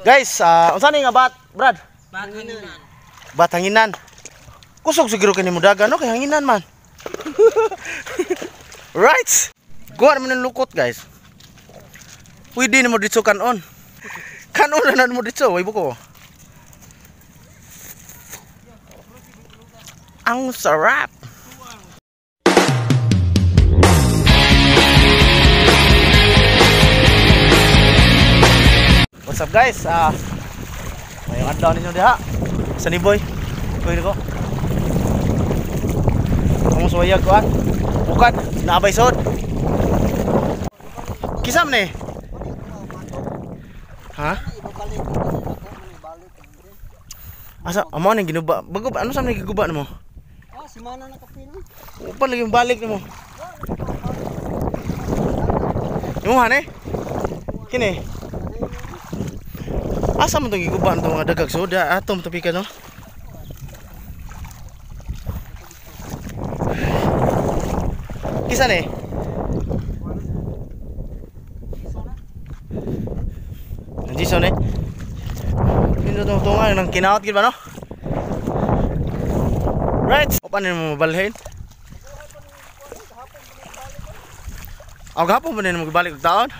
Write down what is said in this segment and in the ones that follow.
Guys, unsa ni nga bat, Brad? Bathanginan. Bathanginan. Kusog siguro kini mo dagan no kay hanginan man. Right. Kuha naman ng lukot, guys. Pwede nimo dito kanon. Kanon na mo dito, way buko. Ang sarap. What's up, guys? Mayong adlaw ninyo diha. Sunny boy. Kuy ko. Kamu suwayag ko ah. Bukad, naabay sod. Kisam ni? Ha? Asa amo ning ginuba? Bago ano sa ni giguba nimo? Ah, simana na kapin. Upan lagi balik nimo. Imo han eh? Kini. Asa man tong giguba nito nga dagag soda atom tapi ka no? Kisa ni? Nandiso ni? Pindot tong tunga nang kinaot gid ba no? Right. Opan nimo mabalhin. Aw gapon pa nimo balik og taon.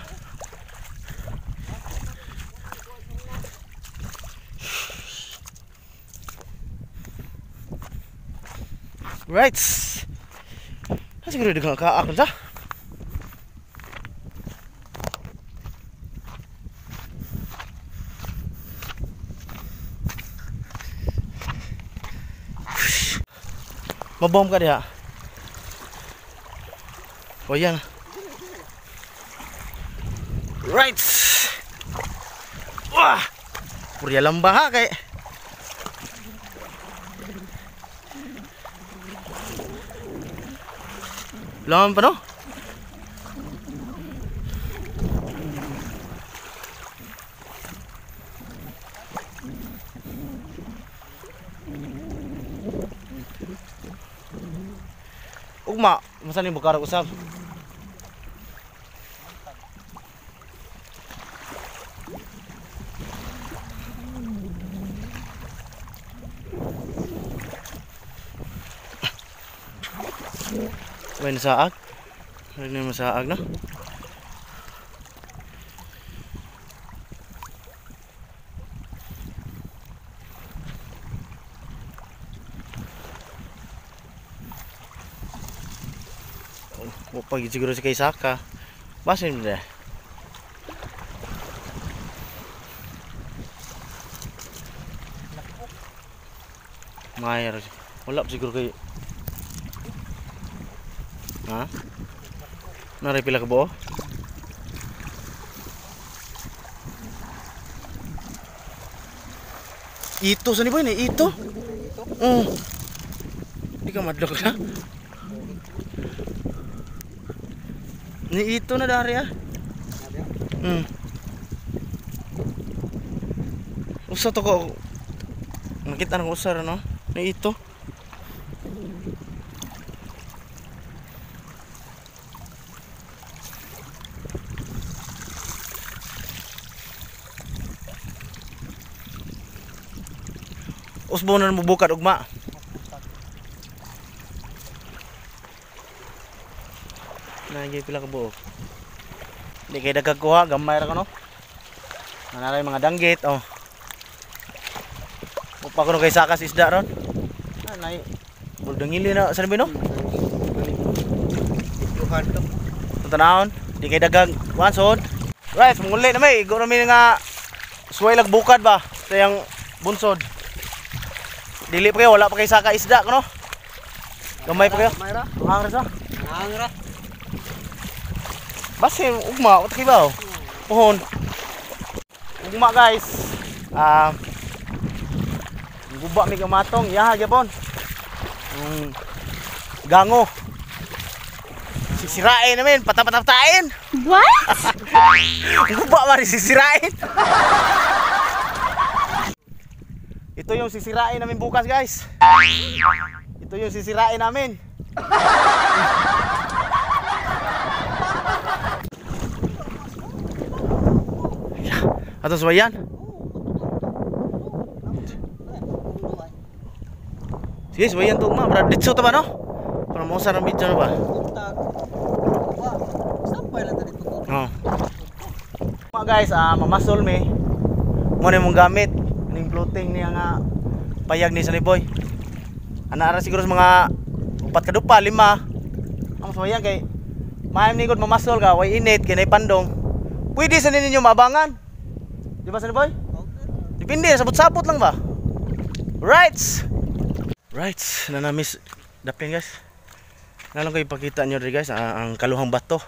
Right. Siguro daghang kaak sa. Mabom ka diha. O yan. Right. Wah. Purya lamba ha kay. Laman pa no? Ugma, masa ni bukarag usab? May nasaag? May nasaag na? Oh, pag siguro si Kaisaka. Basin mo na. Mayroon. Wala siguro kay. Ha? Naray pila ka buo? Ito sa ni boy ni ito. Oh. Di ka madlok ka. Ni ito na dari ah. Usa to ko. Nakita nang usar no. Ni ito. Usbo na mo bukad ugma. Nagay pila ka buok. Di kay dagag kuha, gamay ra ko no. Nanaray mga danggit oh. Upa ko no kay sakas isda ron. Ah, nay buldangili na sa no. Duhan to. Tanawon, di kay dagang kuan sod. Right, manguli na may igo na mi nga suway lag bukad ba sa yang bunsod. Dili pa kayo, wala pa kayo saka isda, no? Gamay pa kayo. Gamay ra. Ang ra. Ang ra. Basta ugma, utak iba oh. Puhon. Ugma guys. Guba mi kamatong, yaha gyapon. Gango. Sisirain namin, patapataptain. What? Guba man sisirain. Ito yung sisirain namin bukas, guys. Ito yung sisirain namin. Ato suwayan. Sige, suwayan to ugma, brad. Ditso ta ba no? Para mo sa video na ba? Sampay lang ta dito. Oh. Mga guys, mamasol me. Mo na mong gamit ning floating niya nga payag ni Sunny Boy. Ana ara siguro sa mga upat ka dupa, lima. Ang suwayan kay maayom ni gud mamasol ka, way init kay nay pandong. Pwede sa ninyo maabangan. Di ba Sunny Boy? Okay. Depende, sabot-sabot lang ba? Right. Right, nanamiss dapin guys. Nalang kayo ipakita nyo rin guys, ang kaluhang bato.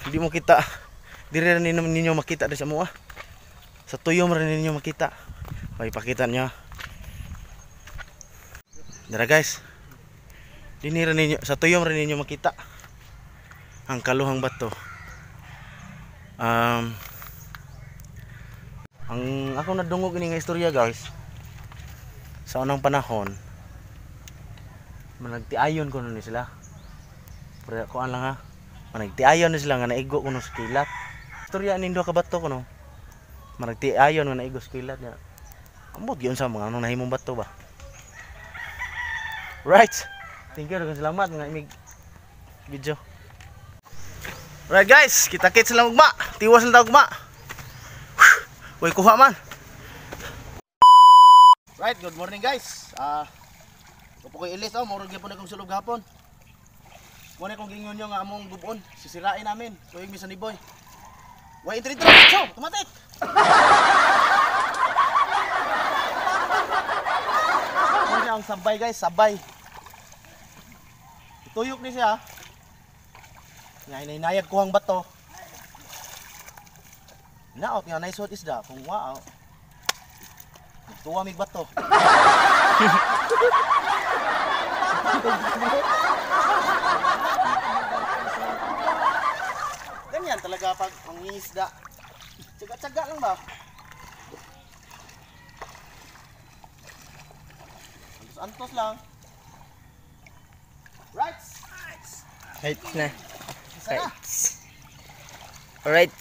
Hindi mo kita, di rin ninyo makita rin sa mua. Sa tuyo mo rin ninyo makita. Ipakita nyo. Dara guys. Di rin ninyo, sa tuyo mo rin ninyo makita ang kaluhang bato. Ang ako nadungog ini nga istorya guys. Sa unang panahon, managtiayon kuno ni sila. Pero kuan lang ha. Managtiayon ni sila nga naigo kuno sa kilat. Istorya ning duha ka bato kuno. Managtiayon nga naigo sa kilat niya. Ambot gyud sa mga anong nahimong bato ba. Right. Thank you, daghang salamat mga imig video. Right guys, kita-kits lang ugma. Tiwas lang ta ugma. Uy, kuha man. Right, good morning guys. Upo koy ilis oh, murag gyapon akong sulog gahapon. Mo na kong giingon nyo nga among gubon, sisirain namin. Tuig mi sa ni Boy. Way intro intro, so, tumatik. Mo siya ang sabay guys, sabay. Ituyok ni siya. Nga inaynayag kuhang bato. Naot nga naisuot isda kung wow. Tuwa mig bato. Ganyan talaga pag mangingisda. Tsaga-tsaga lang ba? Antos-antos lang. Right. Right na. Isa na. Right.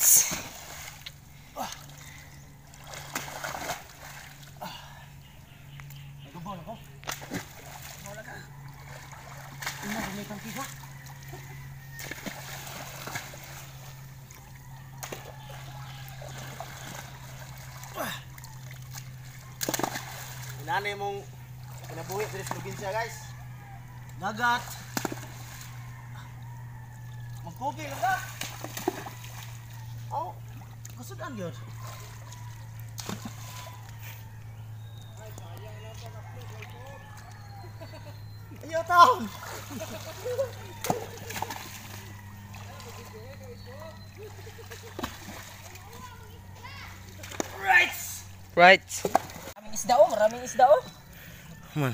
Nagubon ako. Inanay mong kinabuhi diri sa probinsya guys. Dagat. Magkugi lang ka. Oh, kusudan yun. Ayaw taon. Right. Right. Maraming isda oh, maraming isda oh. Man.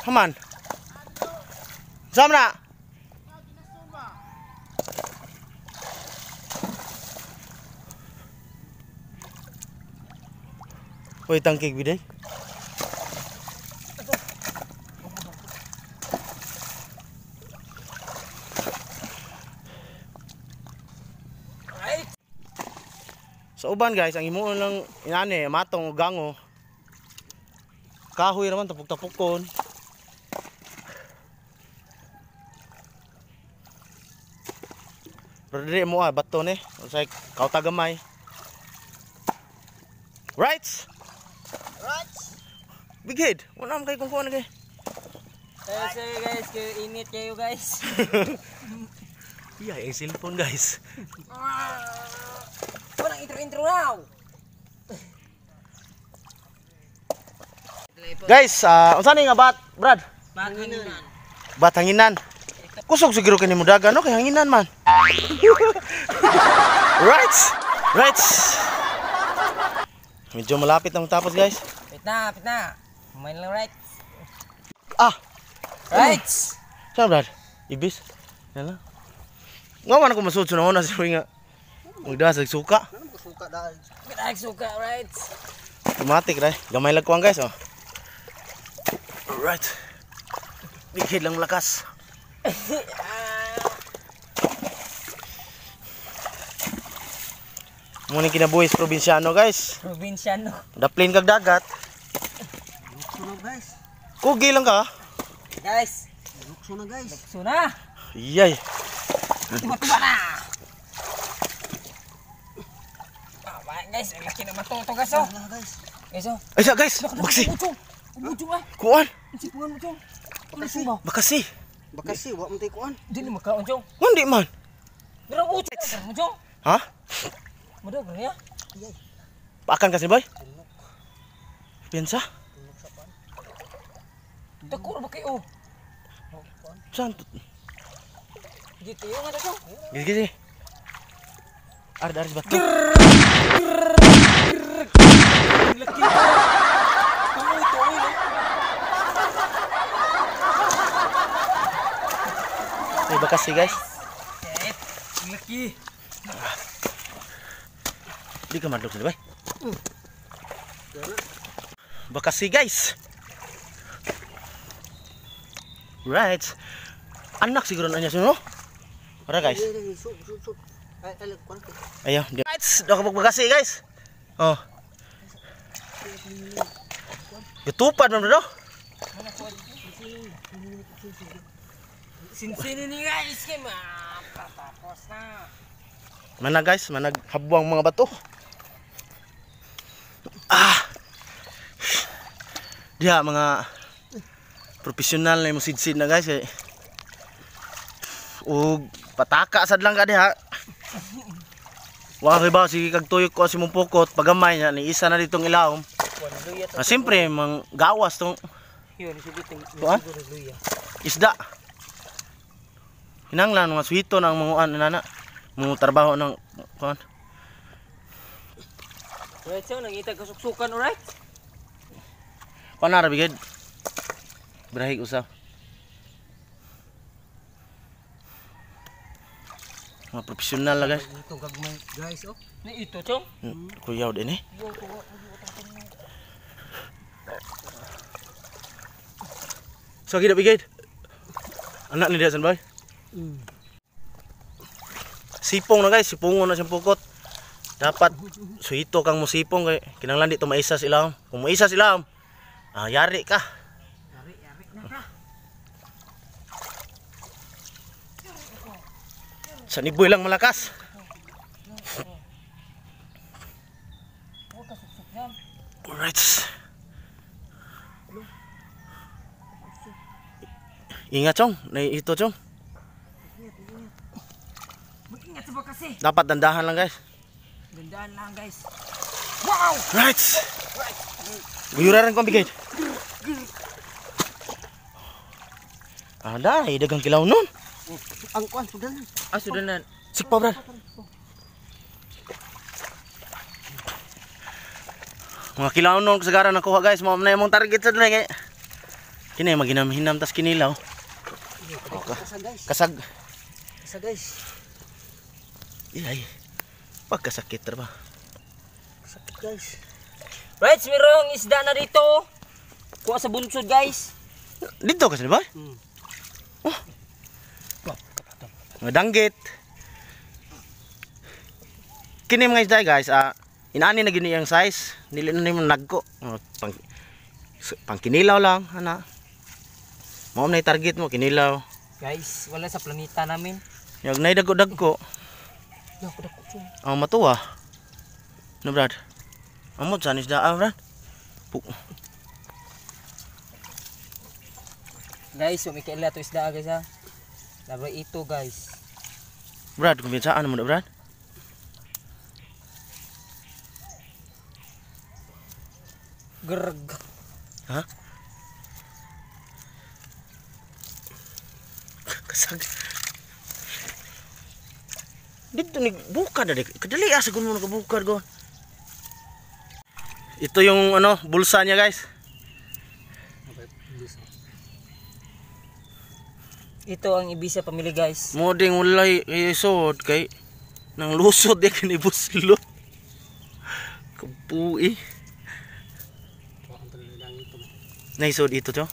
Come on. Sama na. Uy, tangkig biday. Sa uban guys, ang imuon lang inani, matong o gango. Kahoy raman tapok-tapokon. Pero dili mo bato ni. Unsay kauta gamay. Right? Right. Big head. Wala man kay kung kuan kay. Sorry guys, kayo init kayo guys. Iya, ang cellphone guys. Walang intro-intro now. Guys, unsa ni nga bat, Brad? Bathanginan. Bat hanginan. Kusog siguro kini mo dagan no kay hanginan man. Right. Right. Medyo malapit na matapos guys. Wait na, wait na. Kumain lang right. Ah, Right. saan Brad? Ibis. Yan lang. Nga man ako masud sa una siya nga. Magdasag suka. Suka dahil. Suka, right. Automatic right. Gamay lang kuang guys oh. Alright. Bigid lang lakas. Muna kinabuhi sa probinsyano, guys. Probinsyano. Daplin kag dagat. Lukso na, guys. Kugi lang ka. Guys, Lukso na, guys. lukso na. Iyay. Tuba-tuba na. Ah, guys, ang laki naman to guys oh. Wala, guys. Guys oh. Ay sa guys, baksi. Bucong. Bucong ah. Kuan, Sipungan mo, Chong. Ano ba? bakasi. Bakasi, wa man tay kuan. Di ni makaon, Chong. Hindi man. Dara ucong mo, Chong. Ha? Madog niya. Paakan kasi boy? Piensa? Dako ra ba kayo? Saan? Dito yung ano, Chong. Gisi gisi. Ar ar bato. Laki. Tuoy, tuoy, no? May bakasi, guys. Eh, laki. Di ka madlok sila, boy. Bakasi, guys. Right. Anak siguro na niya suno. Para, guys. Ay, su su su. Ay, ay, kuan. Ayaw. Right. Daw ka bakasi, guys. Oh. Gitupad man bro. Sinsinin ni guys kay mapatapos na. Manag, guys, manag habwang mga bato. Ah. Diha mga profesional na mo sidsid na, guys, eh. Ug pataka sad lang ka diha. Wa kay ba sige kag tuyok ko si mong pukot pagamay niya ni isa na ditong ilawom. Ah, siyempre mang gawas tong Yun, sugot yung Kuan? siguro luya. Isda. Hinanglan mga swito ng mga ano nana. Mga trabaho ng kuan. Right, so nangita kasuksukan, alright? Kuan na ra bigid. Brahig usa. Mga profesional na, guys. Ito gagmay, guys, oh. Ni ito, Chong. Kuyaw din eh. So gid bigid. Anak ni Diyan boy. Sipong na, guys, sipongon na siyang pukot. Dapat suhito kang musipong kay kinahanglan di to maisa sa ilawom. Kung maisa sa ilawom, ah, yari ka. Yari, yari na ka. Sa niboy lang malakas. Huwag kasuksok yan. Alright. Ingat, Chong, ito, Chong. Mag-ingat sa kasi. Dapat dandahan lang, guys. Gandaan lang, guys. Wow! Right. Guyuraran ko ang bigay. Ah, dai, dagang kilaw nun. Ang kuan sudan. Ah, sudah na. Sikpa, brad. Mga kilaw nun, kasagaran nakuha, guys. Mao na imong target sa dre kay. Kini maginam-hinam tas kinilaw. Okay. Kasag, guys. Kasag. Kasag, guys. Iyay. Pagkasakit ra ba? Sakit, guys. Right, merong isda na dito. Kuha sa bunsod, guys. Dito kasi ba? Oh. Mga danggit. Kini mga isda, guys, ah, inaani na gini ang size. Dili na nimo nagko. Oh, pang kinilaw lang, ana. Mao na target mo kinilaw. Guys, wala sa planeta namin. Yag nay dagko-dagko. Dako, dako, Chong. Ang matuwa. No, Brad? Amot sa isda, ah, Brad. Guys, umikaila to isda, guys, ha. Labay ito, guys. Brad, kumpinsaan mo na, Brad? Grg. Ha? Kasag. Dito ni bukad na kadali asa gun mo nakabukad go. Ito yung ano, bulsa niya, guys. Ito ang Ibiza family, guys. Mo ding walay isod kay nang lusod di kini buslo. Kabuhi. Naisod ito to.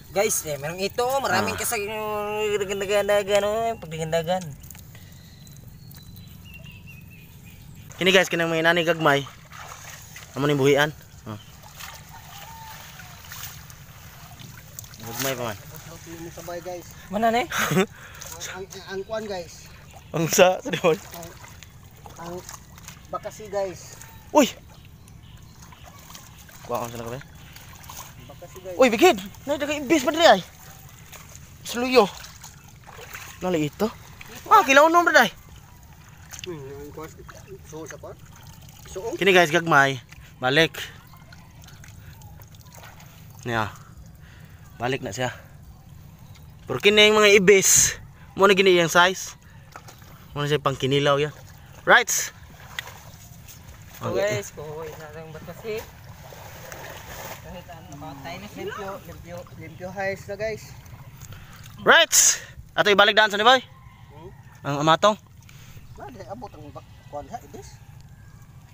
Guys, eh, merong ito, maraming kasag dagan-dagan, oh, pagdagan-dagan. Kini guys, kinang mga inani gagmay. Amo ning buhian. Oh. Gagmay pa man. Sabay guys. Mana ne? Ang kuan guys. Ang sa sa di Ang bakasi guys. Uy. Kuha ko sa nakabe. Bakasi guys. Uy, bigid. Nay daga ibis pa diri ay. Sluyo. Nali ito. Ah, kilaw nom day. Ang kuan so sa kuan. Suong. Kini guys gagmay. Balik. Niya. Balik na siya. Pero kini yung mga ibis, mo na gini iyang size. Mo na siya pang kinilaw yan. Right. So guys, kuha na ang bakasi. Kahit ano, nakatay na siya. Limpyo, limpyo, limpyo highs na guys. Right. Ato ibalik daan sa ni boy. Ang amatong. Na di abot ang kuan ha ibis.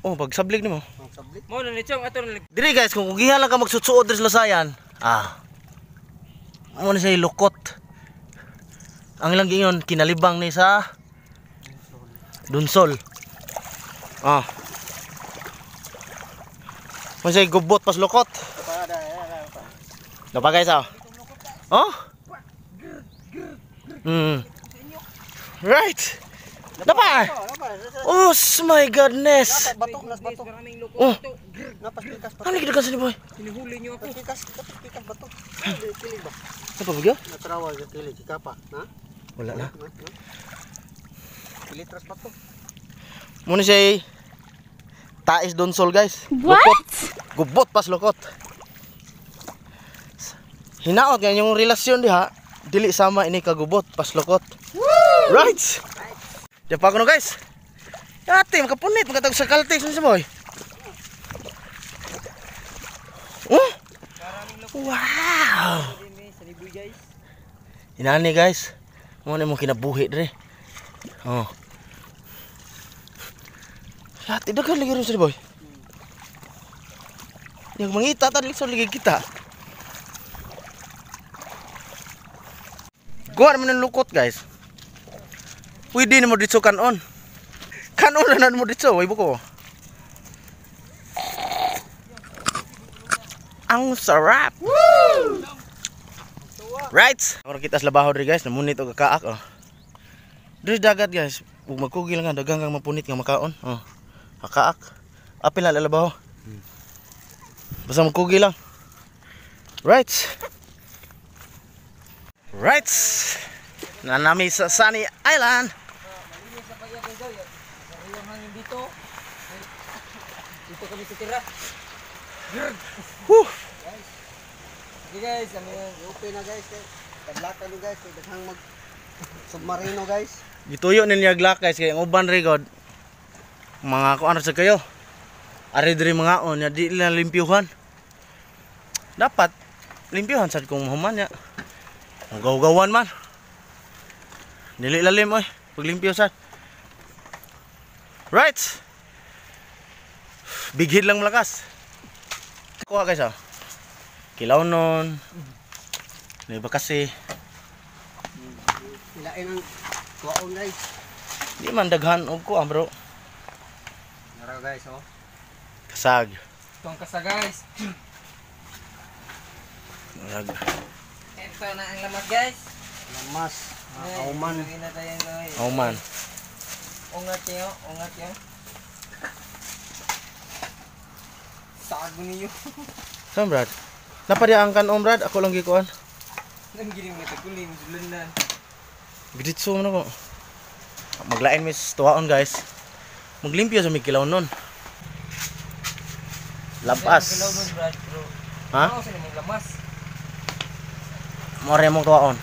Oh, pagsablig nimo. Ang sablik. Mo na ni Chong ato na Diri guys, kung kugihan lang ka magsutsuod diri sa Lasayan, ah. Mo na siya lukot. Ang ilang giingon kinalibang ni sa Dunsol. Ah. Mo siya gubot pas lukot. Napa guys ah. Oh? Right. Napa. Oh my goodness. Bato, nas bato. Maraming lukot Oh. ito. Napas pikas bato. Ano gid ka sa ni boy? Hinihuli niyo ako. Pikas, pikas bato. Kilig ba? Napa ba gyud? Natrawa sa kilig kapa, ha? Wala na. Kilitras bato. Muna siya tais Donsol guys. What? Lukot. Gubot pas lukot. Hinaot nga yung relasyon diha dili sama ini kagubot pas lukot. Right. Diyan pa ako no guys. Ate, makapunit makatag sa kaltex ni boy. Oh! Wow! Inani guys. Mo na mo kinabuhi dre. Oh. Ate, daghan lagi rin sa boy. Yang mangita tadi sa lagi kita. Kuha naman ng lukot guys. Pwede na mo dito kanon. Kanon na na mo dito, way buko. Ang sarap. Woo! Right. Ako nakita sa labaho diri guys, namunit og kakaak oh. Diri dagat guys, ug magkugil nga daghang kang mapunit nga makaon. Oh. Kakaak. Apil na labaho. Basta magkugil lang. Right. Right. Nanami sa Sunny Island. Dito. Dito kami titira. Whew. Okay guys, ano yan? Okay na guys. Kadlakan nyo guys. Daghang mag submarino guys. Gituyo ninyo glak guys kay ang uban regod. Mga kuan sa kayo. Ari diri mga on nya di nila limpyuhan. Dapat limpyuhan sad kung human nya. Gaw-gawan man. Dili lalim oy, paglimpyo sad. Right. Big hit lang malakas. Kuha guys ah. Kilaw nun. May ba kasi Ilain ang tuwaon guys. di man daghan og kuha bro. Nara guys oh. Kasag. Itong kasa guys. Nag Ito na ang lamas guys. Lamas. Auman. Auman. Ungat yun, ungat yun. Sago niyo. Saan Brad? Napadya ang kanon Brad, ako lang gikuan. Nang giling na tagulim, sulunan. Giditso man ako. Maglain mis tuwaon guys. Maglimpyo sa may kilaw nun. Lampas. Kilaw nun Brad, bro. Ha? Ano sa namang lamas? More mong tuwaon.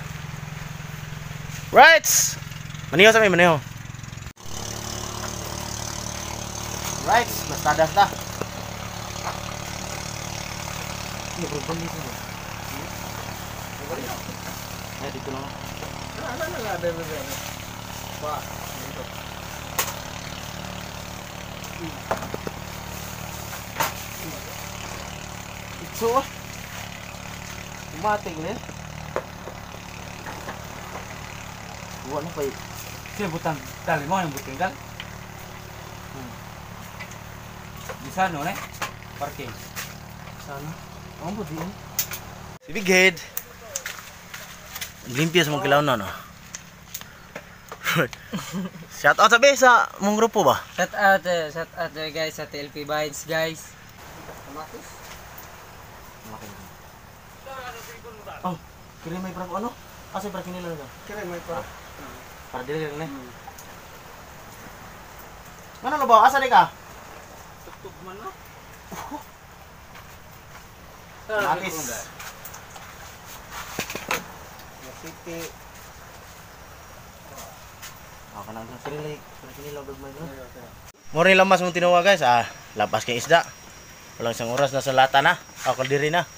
Right! Maniho sa may maniho. Right, basta ta. Ay, dito na. Ano na nga, bebe, bebe? Wah, dito. Itso ah. Umating na. Buwan na pa eh. Siya butang tali mo yung butang dal. Di sana ne? Parking. Sana. Ang po din. Si Big Head. Limpia sa mong kilaw na no. Shout out sabi sa mong grupo ba? Shout out guys sa TLP Vines guys. Oh, kiri may para ano? Asa para kinila na? Kire may para. Para dili lang na. Ano na ba? Asa di ka? Tugtog man no. Natis. City. Ah, kanang kiri para kinila dog may. Mo rin lamas mong tinuwa guys. Ah, labas kay isda. Walang isang oras nasa lata na. Ako diri na.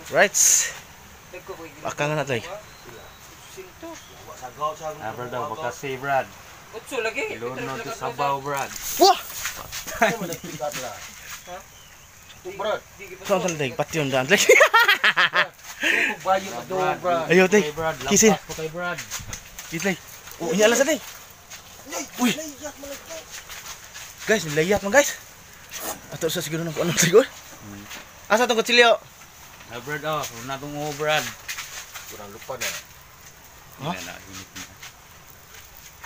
Right. Baka nga na tayo. Ah, brad daw baka si Brad. Utso lagi. Iluno to sabaw Brad. Wah! Brad. Saan sa tayo? Pati yun daan. Bayo pa do, Brad. Ayaw tayo. Kay Brad, Kisin. lampas po kay Brad. Kitlay. Oh, inyala sa tayo. Uy! Guys, nilayat man guys. Ato sa siguro ng kung anong siguro. Asa itong kutsilyo? Ah, Brad oh, una tong o Brad. Kurang lupa na. Ha? Na, init na.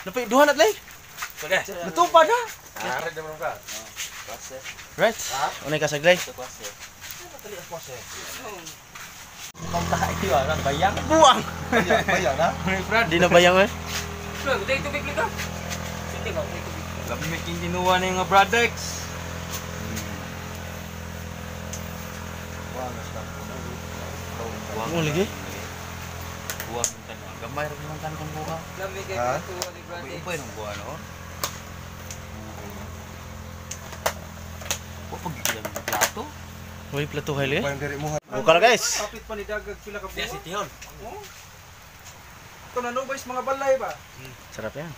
Napay, duha na tayo. Natupad na. Ah, red naman ka. Right. Unay ka saglay. Tayo ah, bayang. Buang! Bayang na. Brad. Di na bayang eh. Bro, dai tubig lito. Sige ka, dai tubig. Lamig yung ginuha na yung mga Bradex. Ang lagi. Buwag ng tanong. Gamay rin naman tanong buka. Lamig kay Ha? tuwa ni Brad. Uy, nung buwan, no? O, pagkikilang ng plato. Uy, plato kayo lagi. Bayang diri mo. Buka na guys. Kapit pa ni Dagag sila ka Siya si Tihon. Ito na nubay sa mga balay ba? Sarap yan.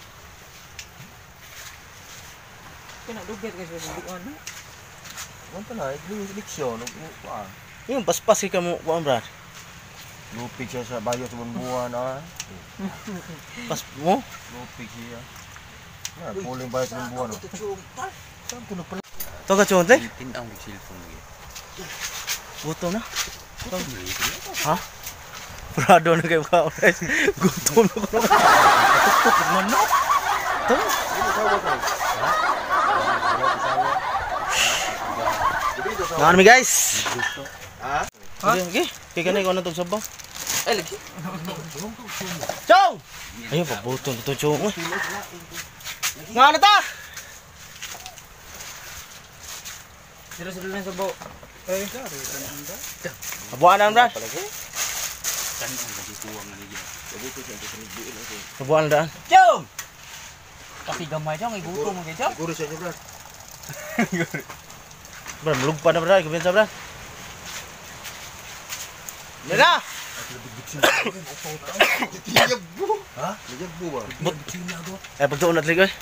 Kana dugyat guys sa buwan no. Wala na, leksyon. Yung paspas ka mo, kuan Brad. Lupig siya sa bayo sa buwan ah. Pas mo? Lupig siya. Na, puling bayo sa buwan. Saan ko nagpala? To ka chon tay. Tinang yung cellphone lagi. Gutom na. Ha? Brado na kayo ka guys. Gutom na ko. Tuktok man no. To. Naan mi guys. Ha? Okay, okay. Kay kanay ko na tong sabaw. Ay lagi. Chong! Ayun, pabuto na to, Chong. Nga na ta! Sila sila lang sa baw. Abuan na, Brad. Tanong lagi kuwang na ligin. Abuan na daan. Jom! Kasi gamay dyan, iguto mo kayo, Jom. Siguro sa inyo, Brad. Brad, malugpa na, Brad. Kumpensa, Brad. Yan na! Liyagbo. Ha? Liyagbo ba? Eh, pagtuon na talaga eh.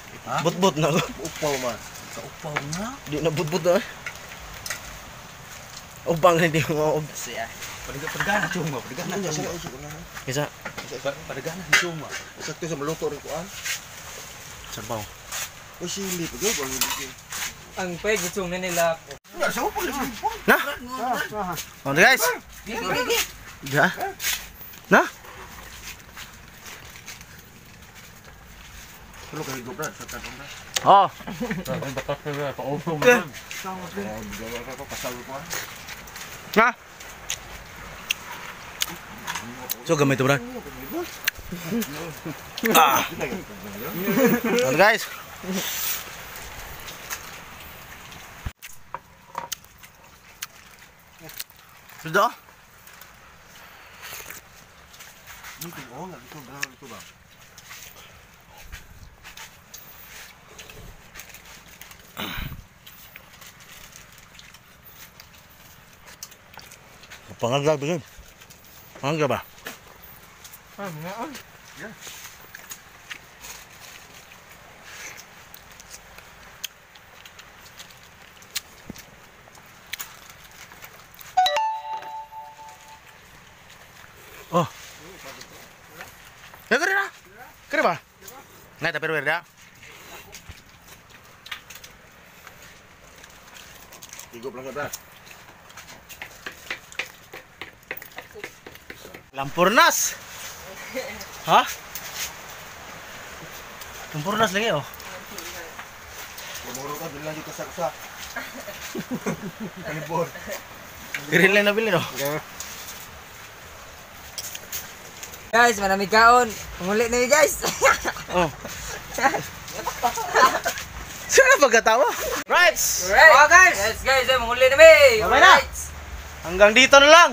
But-but na ako. Upaw man. Sa upaw na. Di na but-but na eh. Upang hindi mo maub. Padagana, Jom. Padagana, Jom. Isa, Padagana, Jom. Sakto sa maluto rin ko an. sabaw. O sili pa gyud ang hindi. Ang peg gusto na nila. Na! Oh, guys! Ya. Na? Tulo ka higo, Brad. Sa tanong, Brad. Oh. Ay, bigay ka ko pasal ko ah. Na? So gamay to, Brad. Ah. Oh, guys. Sudah? Mungkin oh enggak gitu, Brad, itu, Bang. Pangalag ba yun? Pangalag ba? Ah, nga. Kani ba? Nga Tupperware da. Tigop lang ka. Lampurnas. Ha? Lampurnas lagi oh. Lumuro ka dili lang dito sa usa. Kalibor. Green line na bilin oh. Guys, marami kaon. Muli na guys. Oh. Sino na pagkatawa? Right! Alright. Oh, guys. Yes guys, muli na mi. Bye-bye na. Hanggang dito na lang.